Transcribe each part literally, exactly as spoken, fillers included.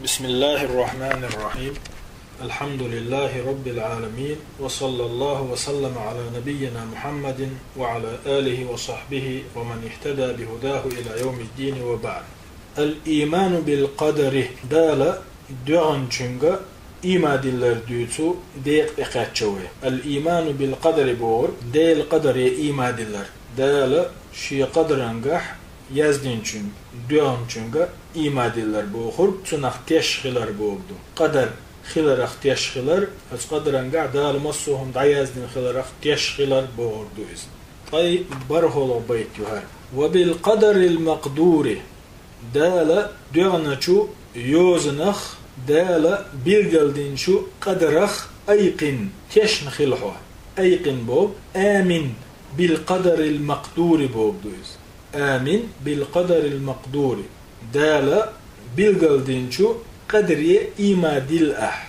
بسم الله الرحمن الرحيم. الحمد لله رب العالمين، وصلى الله وسلم على نبينا محمد وعلى آله وصحبه ومن اهتدى بهداه إلى يوم الدين وبعد. الإيمان بالقدر, Дала доьгӀначуьнга ийман диллар дуьйцу декъа тӀекхаьчча вай. الإيمان بالقدر бохург Делан къадаре ийман диллар. Дала шен къадарангахь яздинчуьнга, доьгӀначуьнга ийман диллар бохург, цунах теш хилар бохург ду. Къадар хиларах теш хилар, оцу къадарангахь Дала массо а хӀума дӀаяздина хиларах теш хилар бохург ду иза. Ткъа бархӀалгӀа байт ю хӀара. وبالقدر المقدور, Дала доьгӀначу йозанах, Дала билгалдинчу къадарах айкъин, тешна хила хьо. Айкъин боху, آمن بالقدر المقدور боху ду иза. آمن بالقدر المقدور. Дала билгалдинчу къадаре ийман дилла ахь.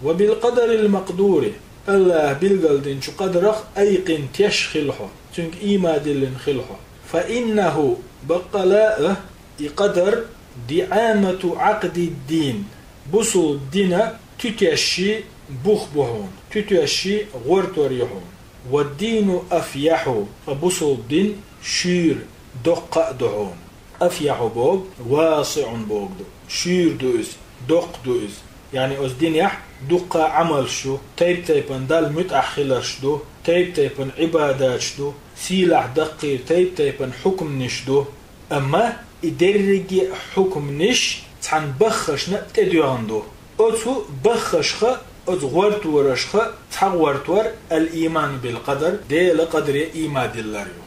وبالقدر المقدور, АллахӀа билгалдинчу къадарах айкъин, теш хила хьо, цуьнга ийман диллина хила хьо. فإنه, баккъала а, и къадар دعامة عقد الدين, бусулба дина туьтешший бух бу хьуна, туьтешший гӀортор ю хьуна. والدين أفيح, ткъа бусулба дин шуьйра, доккха а ду хьуна. أفيح боху, واسع боху ду. Шуьйра ду иза, доккха ду иза. Яъни оцу динехь дуккха а Ӏамалш ю, тайп-тайпана Далла муьтӀахь хиларш ду, тайп-тайпана Ӏибадаташ ду, сийлахь даккхийра тайп-тайпана хьукманаш ду. Амма и дерриге а хьукманаш цхьана баххашна тӀедоьгӀна ду. Оцу баххашха, оцу гӀорторашха цхьа гӀортор الإيمان بالقدر, Делан къадаре ийман диллар ю.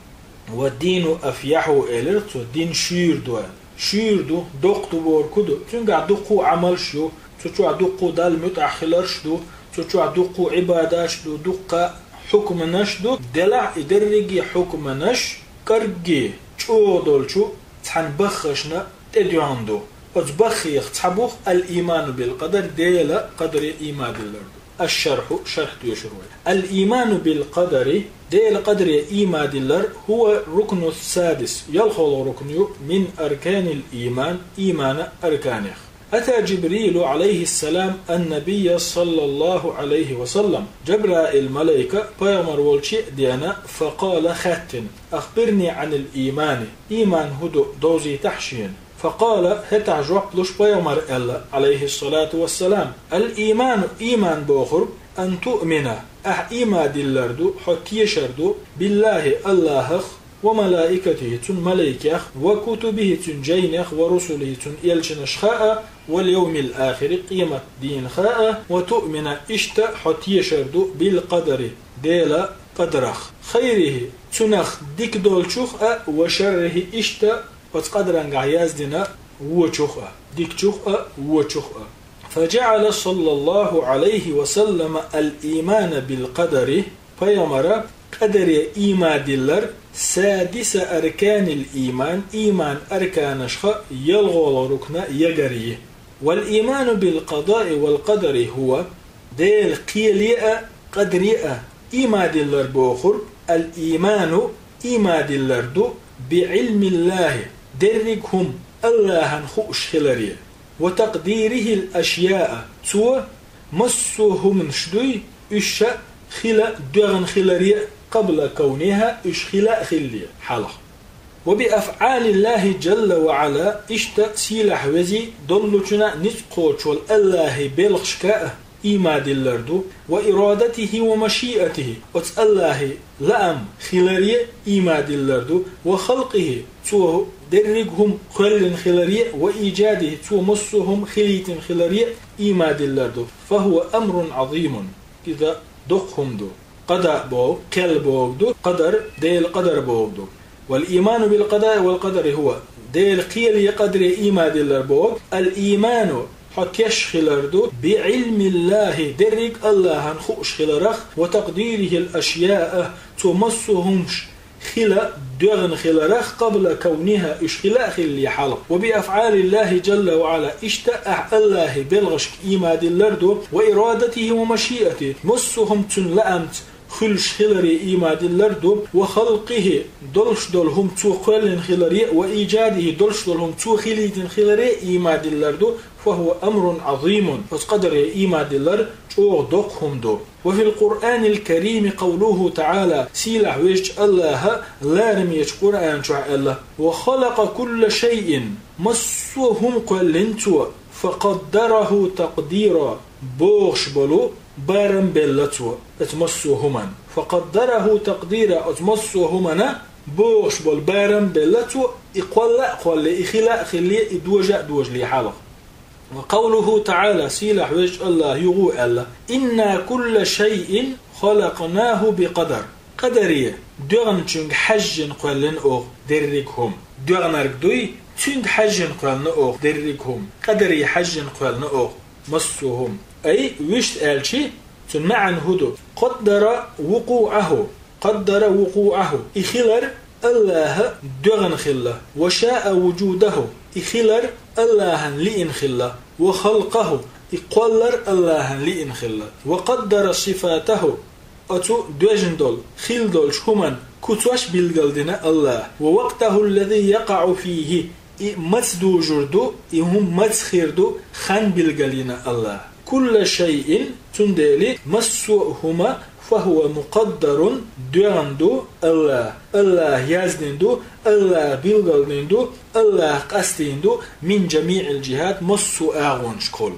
والدين أفيح элира цо, дин шуьйра ду аьлла. Шуьйра ду, доккха ду бохург хӀун ду? Цуьнгахь дуккха а Ӏамалш ю, цу чохь дуккха а Далла муьтӀахь хиларш ду, цу чохь дуккха а Ӏибадаташ ду, дуккха а хьукманаш ду. Делахь и дерриге а хьукманаш кӀорггий, чӀогӀа долчу цхьана баххашна тӀедоьгӀна ду. Оцу баххех цхьа бух الإيمان بالقدر, Делан къадаре ийман диллар ду. الشرح, шархь тоьшур вай. الإيمان بالقدر, Делан къадаре ийман диллар, هو الركن السادس, ялхолгӀа рукн ю, من أركان الإيمان, ийманан арканех. أتى جبريل عليه السلام النبي صلى الله عليه وسلم, Жабраил малайка пайхамар волче а деана, فقال, хаьттина: أخبرني عن الإيمان, ийман хӀун ду, довзийтахьа шена. فقال, хӀетахь жоп луш пайхамара аьлла, عليه الصلاة والسلام: الإيمان, ийман бохург, أن تؤمن, ахь ийман диллар ду, хьо тешар ду, بالله, АллахӀах, وملائكته, цуьнан малайкех, وكتبه, цуьнан жайнех, ورسله, цуьнан элчанашха а, واليوم الآخر, къематдийнах а, وتؤمن, иштта хьо тешар ду, بالقدر, Делан къадарах, خيره, цуьнах дика долчух а, وشره, иштта оцу къадарангахь яздина вочух а, дикачух а, вочух а. فجعل صلى الله عليه وسلم الإيمان بالقدر, пайхамара къадаре ийман диллар, سادس أركان الإيمان, ийманан арканашха ялхолгӀа рукна ягарйи. والإيمان بالقضاء والقدر هو, Делан кхеле а, къадаре а ийман диллар бохург, الإيمان, ийман диллар ду, بعلم الله, дерриг хӀума АллахӀан хууш хиларе, وتقديره الأشياء, Цо массо а хӀуманаш дуй, уьш ша хила доьгӀна хиларе, قبل كونها, уьш хила а хилле хьалха. وبأفعال الله جل وعلا, иштта сийлахь вези доллучунна ницкъ кхочуш волу АллахӀан белхашка а ийман диллар ду, وإرادته ومشيئته, оцу АллахӀан лаам хиларе ийман диллар ду, وخلقه, Цо дерриг хӀума кхоьллина хиларе, وإيجاده, Цо массо а хӀума хилийтина хиларе ийман диллар ду. فهو أمر عظيم, иза доккха хӀума ду. Къада боху, кхел боху ду, къадар, Делан къадар боху ду. والإيمان بالقضاء والقدر هو, Делан кхеле, къадаре ийман диллар боху, الإيمان, хьо теш хилар ду, بعلم الله, дерриг АллахӀан хууш хиларах, وتقديره الأشياء, Цо массо а хӀуманаш хила доьгӀна хиларах, قبل كونها, уьш хила а хилле хьалха. وبأفعال الله جل وعلا, иштта ахь АллахӀан белхашка ийман диллар ду, وإرادته ومشيئته, массо а хӀума Цуьнан лаамца хуьлуш хиларе ийман диллар ду, وخلقه, долуш долу хӀума Цо кхоьллина хиларе, وإيجاده, долуш долу хӀума Цо хилийтина хиларе ийман диллар ду, وهو أمر عظيم. Оцу къадаре ийман дилар чӀогӀа доккха хӀума ду. وفي القرآن الكريم قوله تعالى, сийлахь везачу Аллаха ларамечу Къуръан чохь аьлла: وخلق كل شيء, массо а хӀума кхоьллина Цо, فقدره تقديرا, бохуш болу барам белла Цо, оцу массо а хӀуманна. فقدره تقديرا, оцу массо а хӀуманна бохуш болу барам белла Цо, и кхолла а кхолле, и хила а хилле, и дожа а дожале хьалха. وقوله تعالى, сийлахь везачу Аллаха юха а аьлла: إنا كل شيء خلقناه بقدر. Къадаре, доьгӀначуьнга хьаьжжина кхоьллина оха дерриг а хӀума. ДоьгӀнарг дуй, цуьнга хьаьжжина кхоьллина оха дерриг а хӀума. Къадаре хьаьжжина кхоьллина оха массо а хӀума. Ай, вуьшта аьлчи, цуьнан маьӀна хӀун ду? قدر وقوعه, قدر وقوعه, и хилар Аллаха доьгӀна хилла, وشاء وجوده, и хилар Аллахана лиъна хилла, وخلقه, и кхоллар Аллахана лиъна хилла, وقدر صفاته, оцу доьжна долу, хилла долчу хӀуманна куцош билгалдина Аллаха, ووقته الذي يقع فيه, и маца дужур ду, и хӀума маца хир ду, хан билгалйина Аллаха. كل شيء, цундела массо а хӀума, فهو مقدر, доьгӀна ду Аллаха, Аллаха яздина ду, Аллаха билгалдина ду, Аллаха къастийна ду, من جميع الجهات, массо а агӀонашкахула.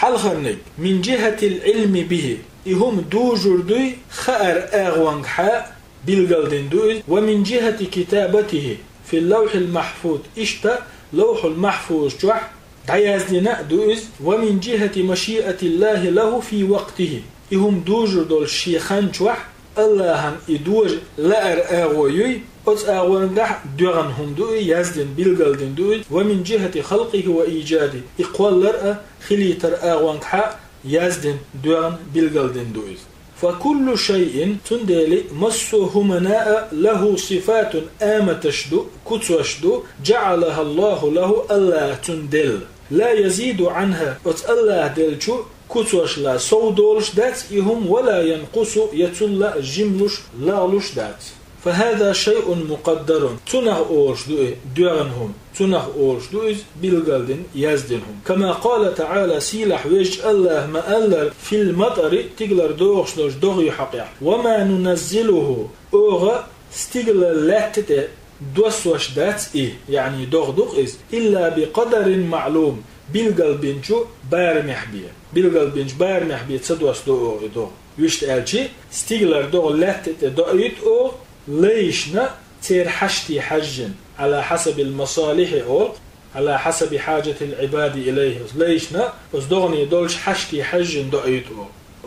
Хьалхарниг, من جهة العلم به, и хӀума дужур дуй, хаар агӀонгахьа билгалдина ду иза, ومن جهة كتابته في اللوح المحفوظ, иштта Лавхьул-Махьфуз чохь дӀаяздина а ду иза, ومن جهة مشيئة الله له في وقته, и хӀума дужур долуш шен хан чохь, Аллахьан и дожа лаар агӀо юй, оцу агӀонгахь доьгӀна хӀума ду и, яздина, билгалдина ду иза, ومن جهة خلقه وإيجاده, и кхоллар а, хилийтар агӀонгахьа яздина, доьгӀна, билгалдина ду иза. فكل شيء, цундела массо а хӀумана а, له صفات, аматаш ду, куцош ду, جعلها الله له, Аллаха цунна делла. لا يزيد عنها, оцу Аллаха деллачу куцошла сов долуш дац и хӀума, ولا ينقص, я цул а жимлуш, лагӀлуш дац. فهذا شيء مقدر, цунах олуш ду и доьгӀна хӀума, цунах олуш ду иза билгалдина, яздина хӀума. كما قال تعالى, сийлахь везачу Аллаха ма-аллара, في المطر, стигалара догӀуш долчу догӀе хьокъехь: وما ننزله, оха стигала лаьтта тӀе доссош дац и, яъни догӀа ду-кх иза, إلا بقدر معلوم, билгалбинчу барамехь бен. Билгалбинчу барамехь бен ца доссадо оха и догӀа. Вуьшта аьлчи, стигалара догӀа лаьтта тӀе доуьйту оха, лайшна, церан хьаштий хьаьжжина, على حسب المصالح олу, على حسب حاجة العباد إليه, лайшна, оцу догӀане долчу хьаштий хьаьжжина доуьйту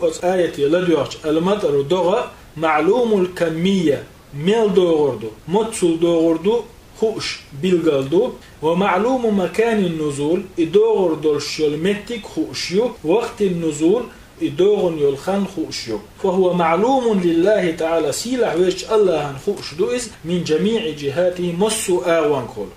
оха. Оцу аяте ладоьгӀча, المطر, догӀа, معلوم الكمية, мел догӀур ду, маццул догӀур ду хууш, билгал ду, ومعلوم مكان النزول, и догӀур долуш йолу меттиг хууш ю, وقت النزول, и догӀун йолу хан хууш ю. فهو معلوم لله تعالى, сийлахь везачу Аллахьан хууш ду иза, من جميع جهاته, массо а агӀонгахула.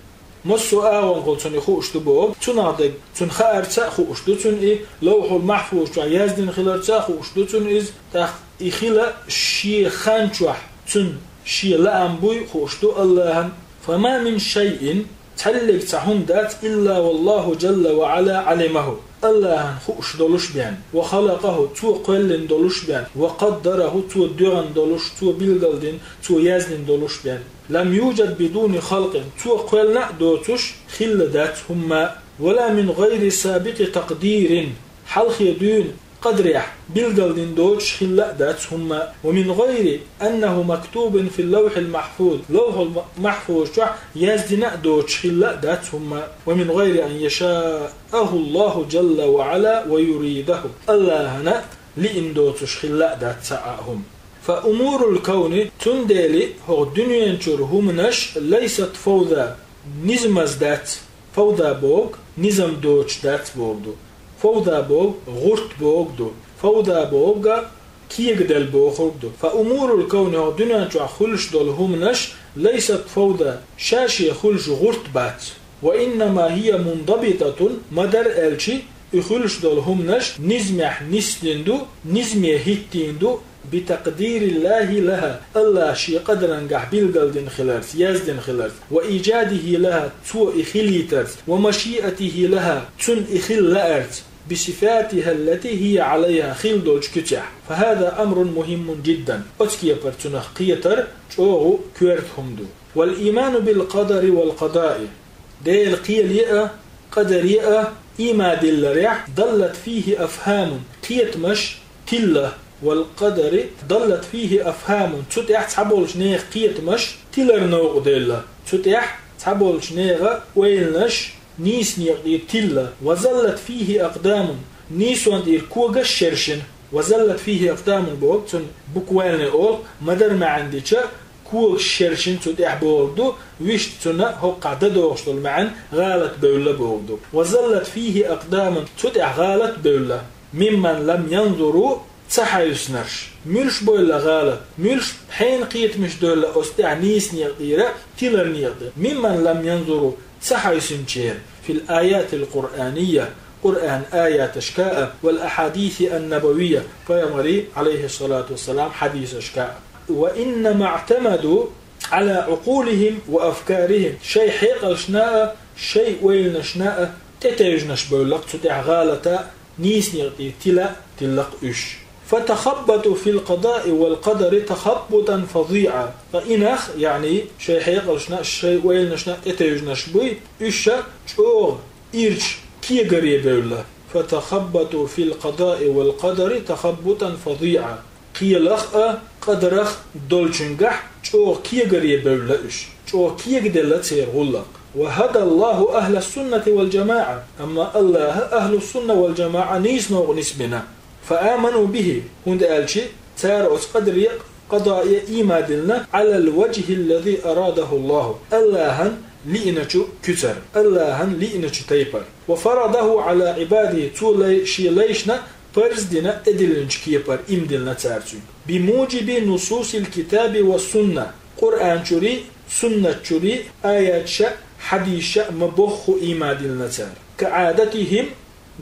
Массо а агӀонгахула цунна и хууш ду боху, цунах дерг цунна хаарца а хууш ду цунна и, Лавхьул-Махьфуз чохь яздина хиларца а хууш ду цунна иза, тӀаккха и хила шен хан чохь цунна шен лаам буй хууш ду Аллахьан. فما من شيء, цхьаллиг цхьа хӀума дац, إلا والله جل وعلا علمه, Аллахьан хууш долуш бен, وخلقه, Цо кхоьллина долуш бен, وقدره, Цо доьгӀна долуш, Цо билгалдина, Цо яздина долуш бен. لم يوجد بدون خلق, Цо кхоьллина а доцуш хилла дац хӀумма, ولا من غير سابق تقدير, хьалхе дуьйна къадарехь билгалдина доцуш хилла а дац хӀумма, ومن غير أنه مكتوب في اللوح المحفوظ, Лавхьул-Махьфуз чохь яздина а доцуш хилла а дац хӀумма, ومن غير أن يشاءه الله جل وعلا ويريده, Аллахьана лиъна доцуш хилла а дац цхьа а хӀума. فأمور الكون, цундела хӀокху дуьнен чуьра хӀуманаш, ليست فوضى, низамаза дац. Фавда боху низам доцуш дац бохург ду. Фавда боху гӀурт бохург ду. Фавда бохург кегаделла бохург ду. فأمور الكون, хӀокху дуьнен чохь хуьлуш долу хӀуманаш, ليست فوضى, ша-шен хуьлуш гӀурт бац. وإنما هي منضبطة, ма-дарра аьлчи, и хуьлуш долу хӀуманаш низамехь нисдина ду, низаме хӀиттийна ду, بتقدير الله لها, Аллаха шен къадарангахь билгалдина хиларца, яздина хиларца, وإيجاده لها, цо и хилийтарца, ومشيئته لها, цунна и хила лаарца, بصفاتها التي هي عليها, хила долчу куьцехь. فهذا أمر مهم جدا. Оцу кепара цунах кхетар чӀогӀа коьрта хӀума ду. والإيمان بالقدر والقضاء. Делан кхеле а, къадаре а ийман дилларехь, دلت فيه أفهام, кхетамаш тилла, والقدر دلت فيه أفهام, цу тӀехь цхьаболчу нехан кхетамаш тилар новкъа делла, цу тӀехь цхьаболчу нехан ойланаш нийса некъа тӀера тилла, وزلت فيه أقدام, нийсонна тӀера когаш шершина, وزلت فيه أقدام боху, цунна буквально олу, ма-дарра маьӀна дича, когаш шершина цу тӀехь бохург ду, вуьшта цунна хӀокхахь дан догӀуш долу маьӀна гӀалат бевлла бохург ду. وزلت فيه أقدام, цу тӀехь гӀалат бевлла. ممن لم ينظروا, ца хьаьвсинарш. Муьлш бевлла гӀалат, муьлш хьенан кхетамаш девлла оцу тӀехь нийса некъа тӀера, тилар некъа тӀера. ممن لم ينظروا, ца хьаьвсинчеран, في الآيات القرآنية, Къуръан аяташка а, والأحاديث النبوية, пайхамаран, عليه الصلاة والسلام, хьадисашка а. وإنما اعتمدوا على عقولهم وأفكارهم, шайн хьекъалшна а, шайн ойланашна а тӀетевжинарш бевлла-кх цу тӀехь гӀалат а, нийса некъа тӀера тила а тилла-кх уьш. فتخبطوا في القضاء والقدر تخبطا فظيعا. Ткъа и нах, яъни шайн хьекъалшна а, шайн ойланашна а тӀетевжинарш буй, уьш ша чӀогӀа ирча кегаре бевлла. فتخبطوا في القضاء والقدر تخبطا فظيعا. Кхелах а, къадарах а долчуьнгахь чӀогӀа кегаре бевлла уьш. ЧӀогӀа кегаделла церан гӀуллакх. وهدى الله أهل السنة والجماعة. Амма Аллаха ахьлу-сунна вал-джамаӀа нийса новкъа нисбина. فآمنوا به, хӀунда аьлча цара оцу къадаре а, къадае а ийман диллина, على الوجه الذي أراده الله, Аллахьан лиъначу куьцара, Аллахьан лиъначу тайпара. وفرضه على عباده, цо лай-, шен лайшна парз дина тӀедиллинчу кепара ийман диллина цара цуьнга. بموجب نصوص الكتاب والسنة, Къуръан чуьра а, суннат чуьра а, аяташа а, хьадисаша а ма-бохху ийман диллина цара. كعادتهم,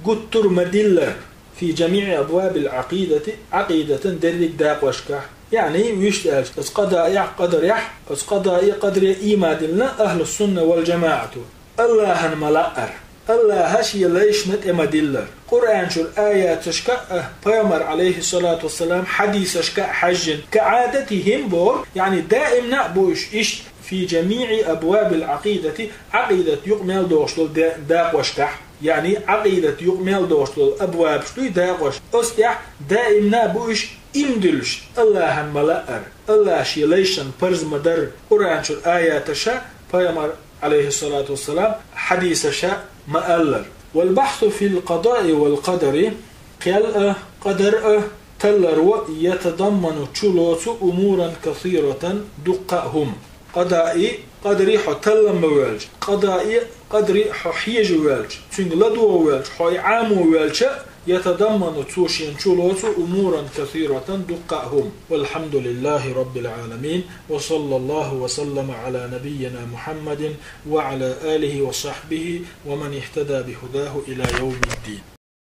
гуттар а ма-диллара, في جميع أبواب العقيدة, Ӏакъидатан дерриг дакъошкахь. Яъни, вуьшта аьлча, оцу къадаехь, къадарехь, оцу къадае, къадаре ийман диллина ахьлу-сунна вал-джамаӀату. Аллахьан ма-лаъара, Аллаха шен лайшна тӀе ма-диллара. Къуръан чуьра аяташка а, пайхамаран, عليه الصلاة والسلام, хьадисашка а хьаьжжина, كعادتهم боху, яъни даимна а бу уьш иштта, في جميع أبواب العقيدة, Ӏакъидат юкъа мел догӀуш долу де-, дакъошкахь, яъни Ӏакъидат юкъа мел догӀуш долу абвабаш дуй дакъош, оцу тӀехь даимна а бу уьш ийман диллуш, Аллахьан ма-лаъара, Аллаха шен лайшна парз ма-дарра, Къуръан чуьра аяташа, пайхамаран, عليه الصلاة والسلام, хьадисаша ма-аллара. والبحث في القضاء والقدر, кхел а, къадар а талларо, يتضمن, чулоцу, أمورا كثيرة, дуккха а хӀума. Къадаи, къадари хьо таллам бан воьлча, къадаи, къадари хьо хьежа воьлча, цуьнга ладогӀа воьлча, хьо и Ӏамо воьлча, يتضمن, цо шена чулоцу, أمورا كثيرة, дуккха а хӀума. والحمد لله رب العالمين، وصلى الله وسلم على نبينا محمد وعلى آله وصحبه ومن اهتدى بهداه إلى يوم الدين.